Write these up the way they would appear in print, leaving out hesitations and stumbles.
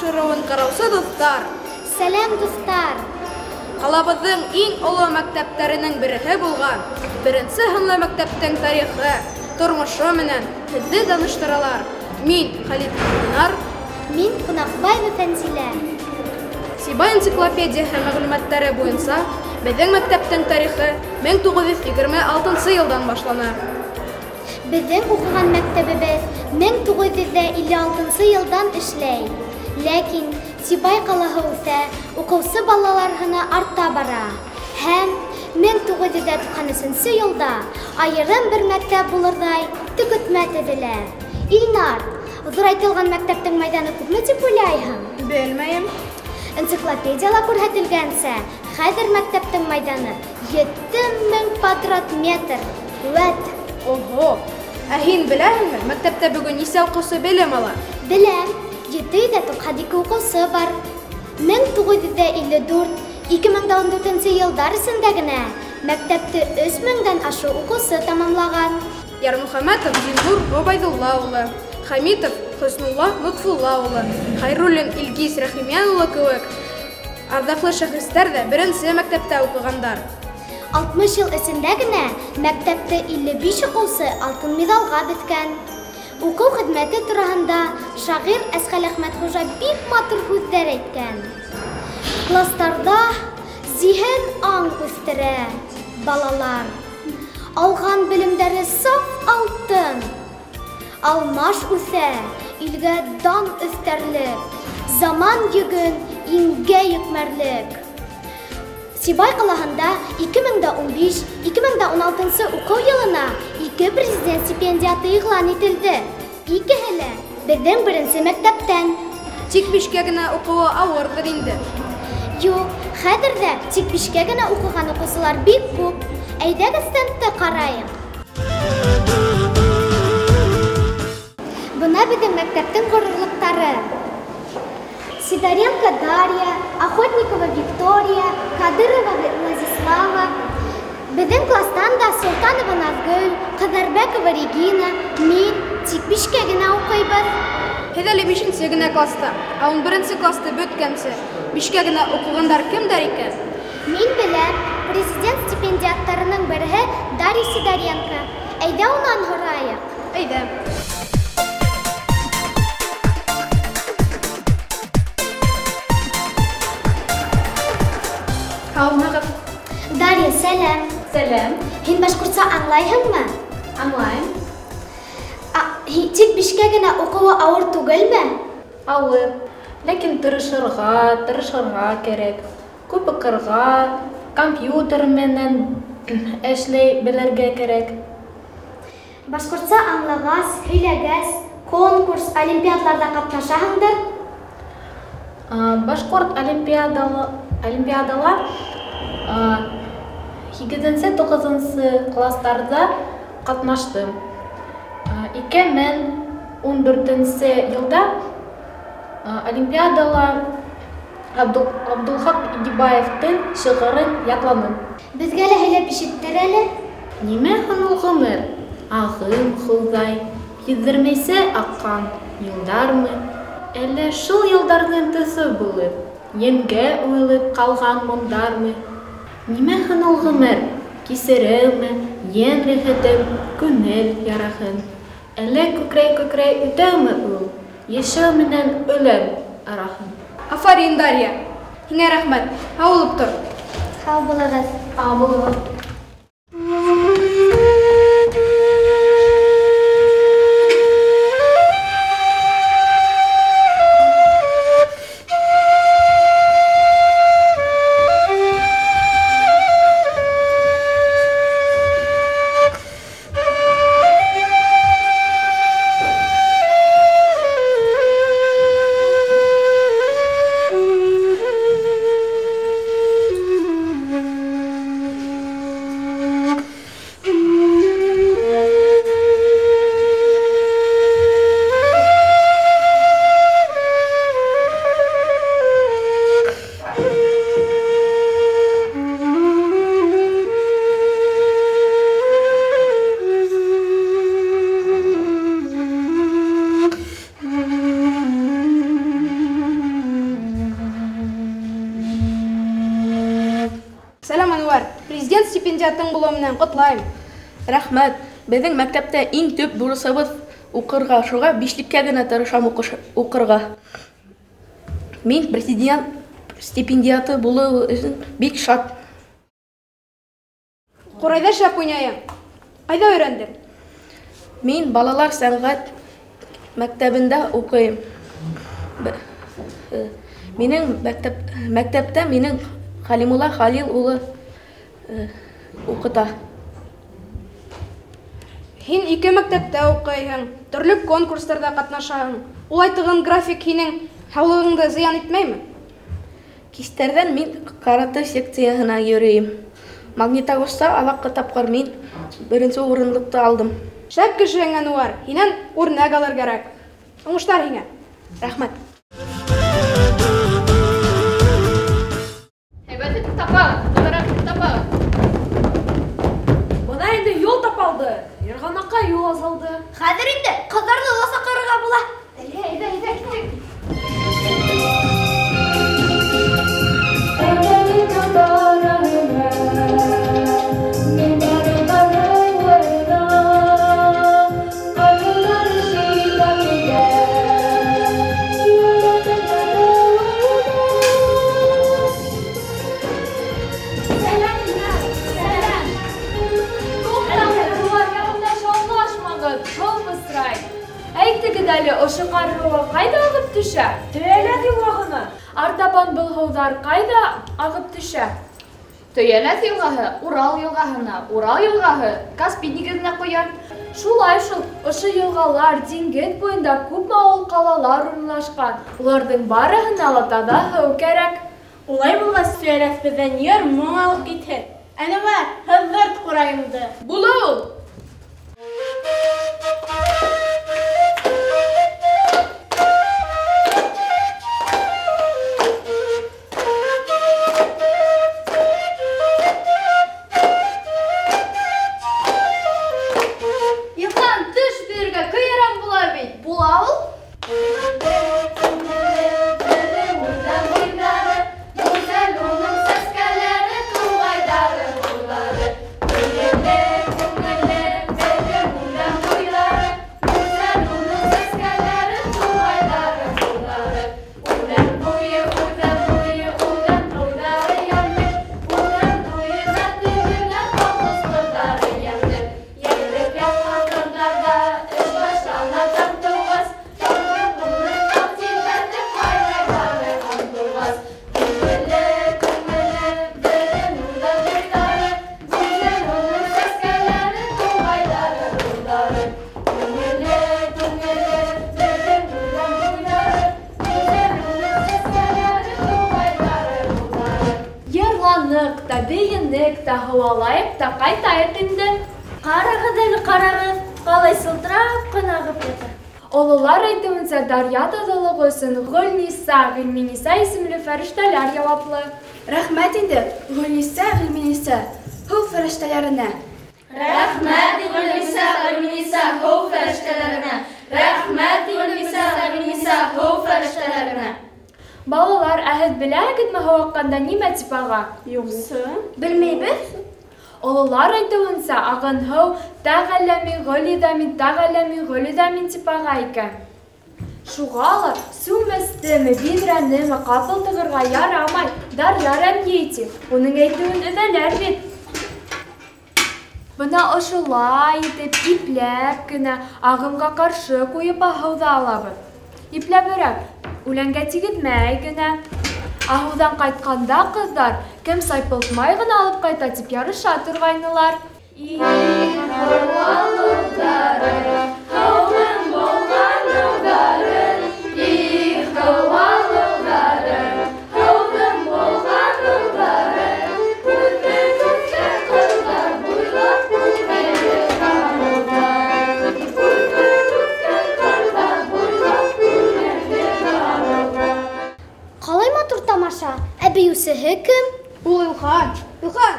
тапшырыуын ҡараусы дуҫтар. Сәләм, дуҫтар! Ҡалабыҙҙың иң оло мәктәптәренең береһе булған беренсе һанлы мәктәптең тарихы, тормошо менән һеҙҙе таныштыралар. Мин Халит Ленар, Мин Ҡунаҡбаева Фәнзилә. Сибай энциклопедияһы мәғлүмәттәре буйынса беҙҙең мәктәптең тарихы 1926 йылдан башлана. Беҙҙең уҡыған мәктәбебеҙ 1956 йылдан эшләй. Ләкин Сибай ҡалаһы үҫә, уҡыусы балалар һаны арта бара. Һәм 1993 йылда айырым бер мәктәп булырҙай төкөтмә төҙөлә. Илнар, ҙурайтылған мәктәптең майҙаны күпме тип уйлайһың? Белмәйем. Энциклопедияла күрһәтелгәнсә, хәҙер мәктәптең майҙаны 7000 квадрат метр. Вәт! Ого! Ә һин беләһеңме, мәктәптә бөгөн нисә уҡыусы белем ала? Беләм, 792 уҡыусы бар. 1954-2014 йылдар эсендә генә мәктәпте 3000-дән ашыу уҡыусы тамамлаған. Ярмөхәмәтов Зиннур Ғобайҙулла улы, Хәмитов Хөснулла Лотфулла улы, Хәйруллин Илгиз Рәхимйән улы кеүек арҙаҡлы шәхестәр ҙә беренсе мәктәптә уҡығандар. 60 йыл эсендә генә мәктәпте 55 уҡыусы алтын миҙалға бөткән. Уҡыу хеҙмәте тураһында шағир Әсғәл Әхмәтхужа бик матур һүҙҙәр әйткән. Кластарҙа зиһен аң үҫтерә балалар. Алған белемдәре саф алтын. Алмаш үҫә, илгә дан өҫтәрлек, заман йөгөн иңгә йөкмәрлек. Сибай ҡалаһында 2015-2016 уҡыу йылына 2 президент стипендиаты иғлан ителде. Икеһе лә беҙҙең беренсе мәктәптән. Тик бишкә генә уҡыуы ауырҙыр инде. Юҡ, хәҙер ҙә тик бишкә генә уҡыған уҡыусылар бик күп. Әйҙәгеҙ стендты ҡарайыҡ. Бына беҙҙең мәктәптең ғорурлыҡтары. Сидоренко Дарья, Охотникова Виктория, Кадырова Владислава. Беҙҙең кластан да Солтанова Наҙгөл, Ҡыҙарбәкова Регина, мин тик бишкә генә уҡыйбыҙ. Һеҙ әле бишенсе генә класта, ә 11-нсе класты бөткәнсе бишкә генә уҡығандар кемдәр икән? Мин беләм, президент стипендиаттарының береһе Дарья Сидоренко. Әйҙә унан һорайыҡ. Әйҙә. Һаумыһығыҙ. Дарья, сәләм. Сәләм. Һин башҡортса аңлайһыңмы? Аңлайым. Тик бишкә генә уҡыуы ауыр түгелме? Ауыр. Ләкин тырышырға кәрәк. Күп уҡырға, компьютер менән эшләй белергә кәрәк. Башҡортса аңлағас, һөйләгәс, конкурс, олимпиадаларҙа ҡатнашаһыңдыр? Башҡорт олимпиадалар 8-9 кластарҙа ҡатнаштым. 2014 йылда олимпиадала Абдулхаҡ Игебаевтың шиғырын ятланым. Беҙгә лә һөйләп ишеттер әле. Нимә һуң ул ғүмер? Ағым һыуҙай, һиҙҙермәйсә аҡҡан йылдармы? Әллә шул йылдарҙың төҫө булып, еңгә уйылып ҡалған моңдармы? Нимә һуң ул ғүмер? Кисереүме, йән рәхәтен, күңел яраһын? Әллә күкрәй-күкрәй үтәүме ул? Йәшәү менән үлем араһын. Афарин, Дарья! Һиңә рәхмәт. Һау булып тор. Һау булығыҙ. Һау булығыҙ. стипендиатың булыу менән ҡотлайым. Рәхмәт. Беҙҙең мәктәптә иң төп бурысыбыҙ уҡырға, шуға бишлеккә генә тырышам уҡырға. Мин президент стипендиаты булыу өсөн бик шат. Ҡурайҙа шәп уйнайың. Ҡайҙа өйрәндең? Мин балалар сәнғәт мәктәбендә уҡыйым. Минең мәктәптә минең Хәлимулла Халил улы уҡыта. Һин ике мәктәптә уҡыйһың, төрлө конкурстарҙа ҡатнашаһың. Улай тығын график һинең һаулығыңды зыян итмәйме? Кистәрҙән мин каратэ секцияһына йөрөйөм. Магнитогорскта аҙаҡҡы тапҡыр мин беренсе урынлыҡты алдым. Шәп кешеһең, Әнүәр, һинән үрнәк алыр кәрәк. Уңыштар һиңә. Рәхмәт. Һәйбәт итеп тапағыҙ, тулыраҡ итеп тапағыҙ. Бына инде юл тапалды, йырғанаҡҡа юл асылды. Хәҙер инде ҡыҙҙарҙы ла саҡырырға була. Әйҙә, әйҙә, әйҙә, киттек. Әле ошо ҡар һыуы ҡайҙа ағып төшә? Төйәләҫ йылғаһына. Артабан был һыуҙар ҡайҙа ағып төшә? Төйәләҫ йылғаһы Урал йылғаһына, Урал йылғаһы Каспий диңгеҙенә ҡоя. Шулай шул, ошо йылғалар диңгеҙ буйында күпме ауыл ҡалалар урынлашҡан. Уларҙың барыһына ла таҙа һыу кәрәк. Улай булғас, Төйәләҫ беҙҙән йыр моң алып китһен. Әнүәр, һыҙҙырт ҡурайыңды. Була ул. Бейенек тә, һыуалайыҡ та ҡайтайыҡ инде. Ҡарағыҙ әле, ҡарағыҙ, ҡалай сылтырап ҡына ағып ята. Ололар әйтеүенсә, даръя таҙалығы өсөн Гөлниса, Ғилминиса исемле фәрештәләр яуаплы. Рәхмәт инде, Гөлниса, Ғилминиса, һыу фәрештәләренә. Рәхмәт, Гөлниса, Ғилминиса, һыу фәрештәләренә. Рәхмәт, Гөлниса, Ғилминиса, һыу фәрештәләренә. Балалар, ә һеҙ беләһегеҙме һыу аҡҡанда нимә тип аға? Юҡсы. Белмәйбеҙ. Ололар әйтеүенсә, ағын һыу тәғәлләми ғөлиҙәмин, тәғәлләми ғөлиҙәмин тип аға икән. Шуға ла сүместеме, биҙрәнеме ҡапыл тығырға ярамай, даръя рәнйей ти. Уның әйтеүен өҙәләр бит. Бына ошолай итеп, ипләп кенә ағымға ҡаршы ҡуйып һыуҙы алабыҙ. Ипләберәк, үләнгә тигеҙмәй генә. Аһыуҙан ҡайтҡанда ҡыҙҙар кем сайпылтмай ғына алып ҡайта тип ярыша торғайнылар. Ә бейеүсеһе кем? Ул Илхан. Илхан!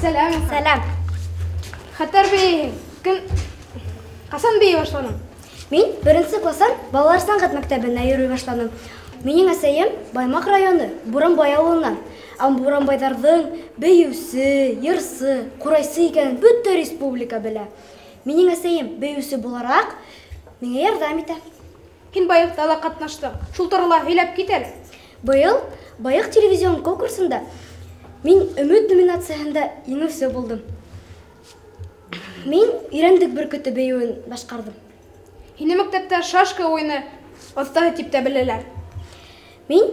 Сәләм, Илхан. Сәләм. Хәтәр бейейһең. Кем? Ҡасан бейей башланың? Мин беренсе кластан балалар сәнғәт мәктәбенә йөрөй башланым. Минең әсәйем Баймаҡ районы Буранбай ауылынан. Ә Буранбайҙарҙың бейеүсе, йырсы, ҡурайсы икәнен бөтә республика белә. Минең әсәйем бейеүсе булараҡ миңә ярҙам итә. Һин Байыҡта ла ҡатнаштың. Шул турала һөйләп кит әле. Быйыл Байыҡ телевизион конкурсында мин Өмөт номинацияһында еңеүсе булдым. Мин Өйрәндек бөркөтө бейеүен башҡарҙым. Һине мәктәптә шашка уйыны оҫтаһы тип тә беләләр. Мин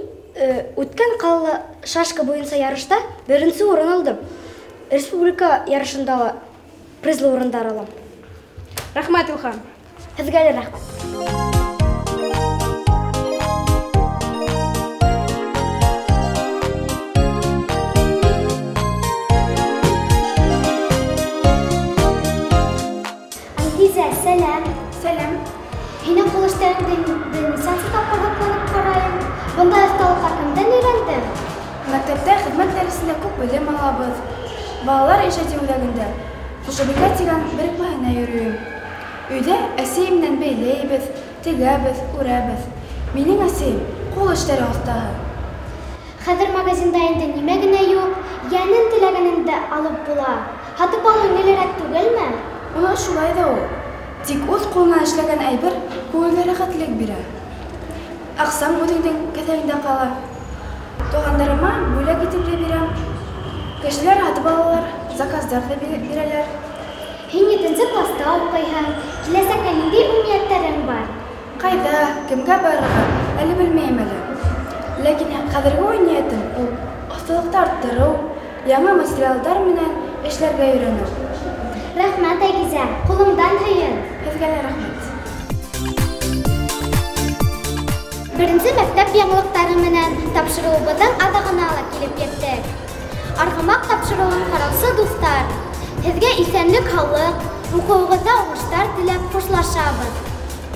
үткән ҡалала шашка буйынса ярышта беренсе урын алдым. Республика ярышында ла призлы урындар алам. Рәхмәт, Илһам. Һеҙгә лә рәхмәт. Айгизә, сәләм. Сәләм. Һинең ҡул эштәреңде нисәнсе тапҡыр һоҡланып ҡарайым. Бындай оҫталыҡҡа кемдән өйрәндең? Мәктәптә хеҙмәт дәресендә күп белем алабыҙ. Балалар ижади үҙәгендә Хужабикә тигән берекмәһенә йөрөйөм. Өйҙә әсәйем менән бәйләйбеҙ, тегәбеҙ, үрәбеҙ. Минең әсәйем ҡул эштәре оҫтаһы. Хәҙер магазинда инде нимә генә юҡ, йәнен теләгәнен дә алып була. Һатып алыу еңелерәк түгелме? Уны шулай ҙа ул. Тик үҙ ҡулынан эшләгән әйбер күңелгә рәхәтлек бирә. Аҡсам үҙеңдең кеҫәңдә ҡала. Туғандарыма бүләк итеп тә бирәм. Кешеләр һатып алалар, заказдар ҙа бирәләр. Һин 7-нсе класта уҡыйһың. Киләсәккә ниндәй уй-ниәттәрең бар? Ҡайҙа, кемгә барырға әле белмәйем әле. Ләкин хәҙерге уй-ниәтем ул оҫталыҡты арттырыу, яңы материалдар менән эшләргә өйрәнеү. Рәхмәт, Айгизә, ҡулыңдан һөйөн. Һеҙгә лә рәхмәт. Беренсе мәктәп яңылыҡтары менән тапшырыуыбыҙҙың аҙағына ла килеп еттек. Арғымаҡ тапшырыуын ҡараусы дуҫтар, һеҙгә иҫәнлек, һаулыҡ, уҡыуығыҙҙа уңыштар теләп хушлашабыҙ.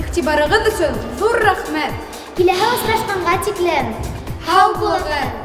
Иғтибарығыҙ өсөн ҙур рәхмәт. Киләһе осрашҡанға тиклем. Һау булығыҙ.